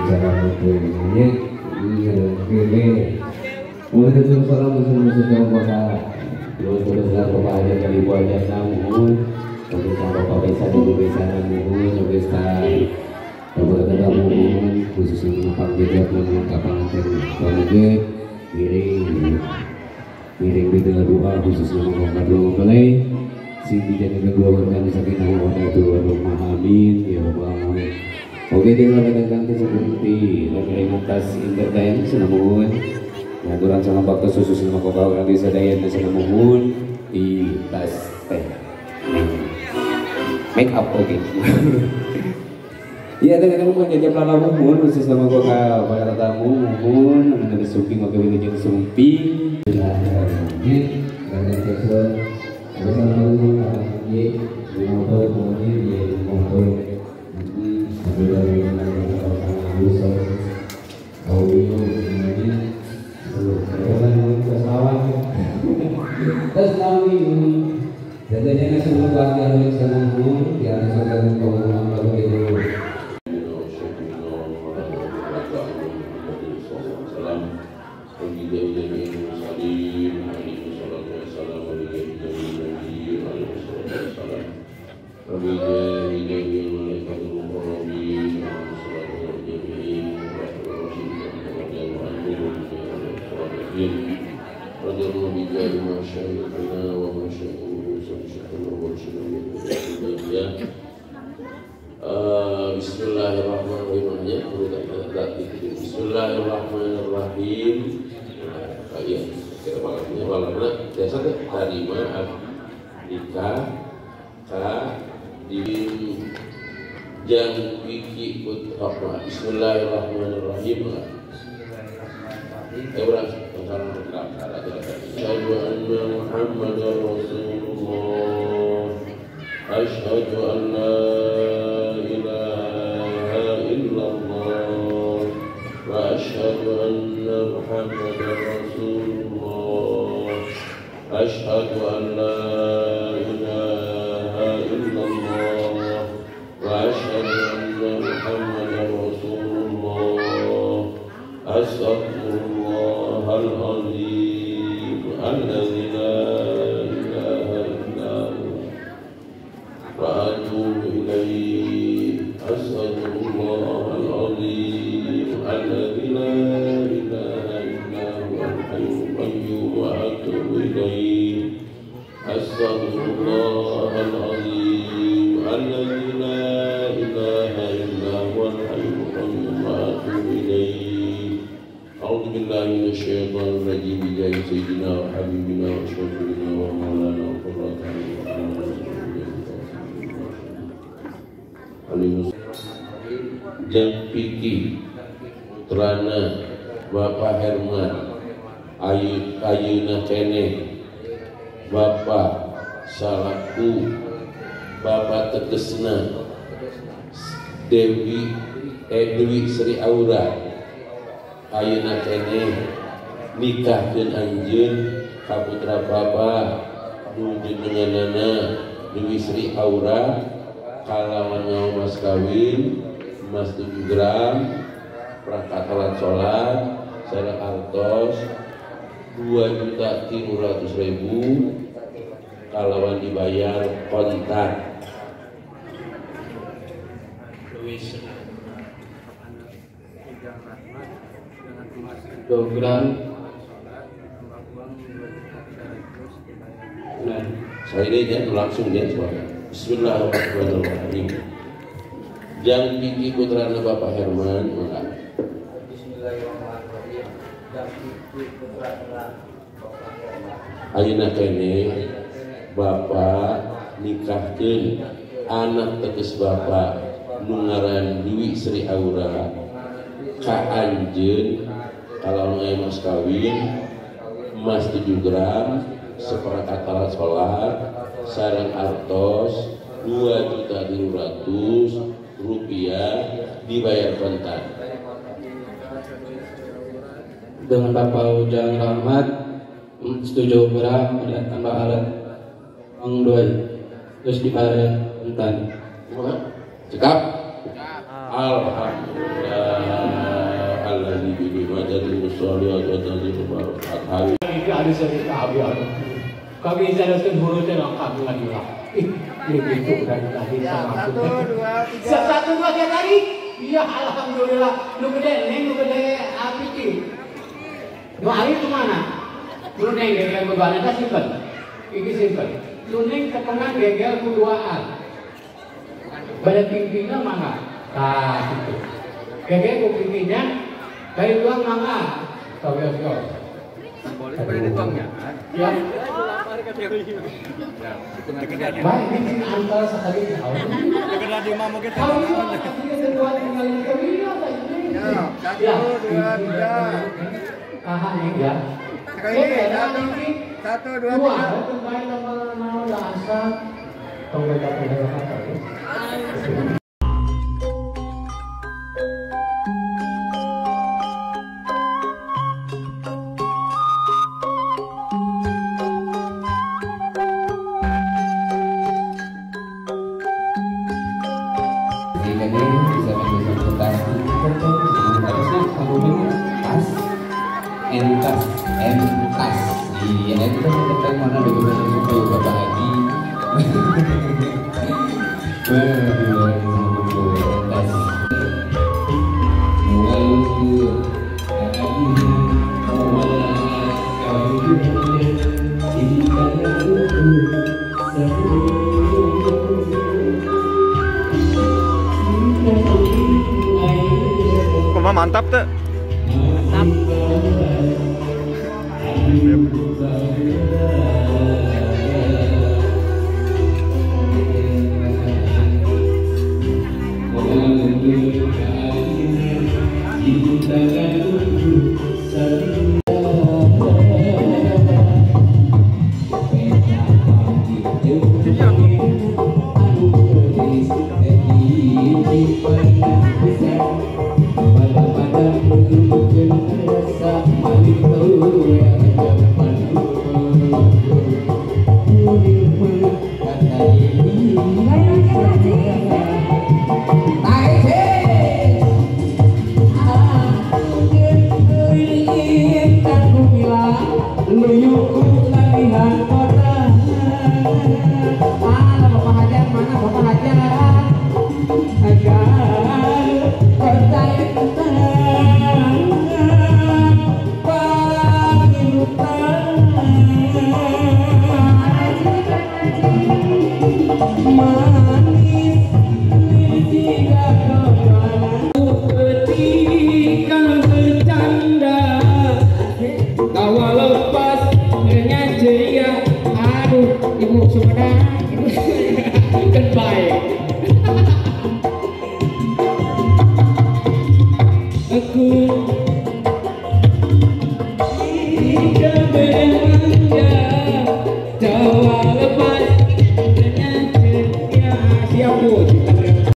cara nya oke. Waalaikumsalam warahmatullahi wabarakatuh. Bapak aja dari ibu aja namun bapak bisa ibu bisa namun bisa bapak namun khususnya menapang jejak namun kapan nanti miring miring di tengah doa khususnya mengokat dua mempelai sing dijadikan dua warga sakinah mawaddah warahmah amin ya rabbal alamin. Oke dengan datang seperti lagi atas entertain senamun ngaturan sama bakto susu sama kokau orang desa daya dan senamun di tas teh make up oke. Iya dengan kamu menjadi pelala mumun khusus sama kokau para tamu mumun menjadi suping oke wilujeng sumping. Bismillahirrahmanirrahim. Bismillahirrahmanirrahim. Asyhadu anna Muhammadar Rasulullah. Asyhadu an la ilaha illallah wa asyhadu anna Muhammadar Rasulullah. Asyhadu an la ilaha illallah wa asyhadu anna Muhammadar Rasulullah. Astaghfirullahal azim alladzi la ilaha illa huwa wa atubu ilaihi. Astaghfirullahal azim alladzi la ilaha illa huwa al-hayyul qayyum wa atubu ilaihi. Astaghfirullahal azim alladzi la ilaha illa huwa al-hayyul qayyum wa atubu ilaihi. أعوذ بالله من الشيطان الرجيم بجاه سيدنا وحبيبنا وشفيعنا ومولانا وقرة عيننا Jang Piki Putrana Bapak Herman Ayeuna keneh Bapak salaku Bapak tegesna Dewi Dewi Sri Aura Ayeuna keneh nikahkeun anjeun ka putra bapa nu jenenganana Dewi Sri Aura kalawan nyawa mas kawin emas 7 gram perangkat alat sholat sareng artos 2.300.000 kalawan dibayar kontan. Gram. Nah, saya ini jangan langsung ya suara. Bismillahirrahmanirrahim. Jang Piki putrana Bapak Herman, maka. Bismillahirrahmanirrahim. Jang Piki putrana Bapak Herman. Ayeuna keneh Bapak nikahkeun anak teges Bapak nu ngaran Dwi Sri Aura ka anjeun kalau ngai mas kawin emas 7 gram seperangkat alat sholat sareng artos 2.300.000 rupiah dibayar kontan. Dengan Bapak Ujang Rahmat 7 gram tambah alat uang 2 terus dibayar kontan. Cekap. Alhamdulillah. الصالحات وتنزيل المباركات. Kami jelaskan hurufnya lengkap lagi lah. Ih, begitu dari tadi sama aku. 1, 2, 3. 1, 2, 3 tadi. Ya alhamdulillah. Lu gede, neng lu gede api ki. Nu ari itu mana? Lu neng gegel beban eta simpel. Iki simpel. Lu neng ketengah gegel kuduaan. Pada tingginya mana? Tah gitu. Gegel ku tingginya dari tuang mangga. Tahu. Boleh dituangnya. Ya. Baik, ini antara sekali tahu. Ya, 1, 2, 3. Aha, ya. Sekali lagi, 1, 2, 3. Entas, iya entas tentang mana dokumen itu Bapak Haji. Entas. Kok mantap tuh? Mantap. Thank you.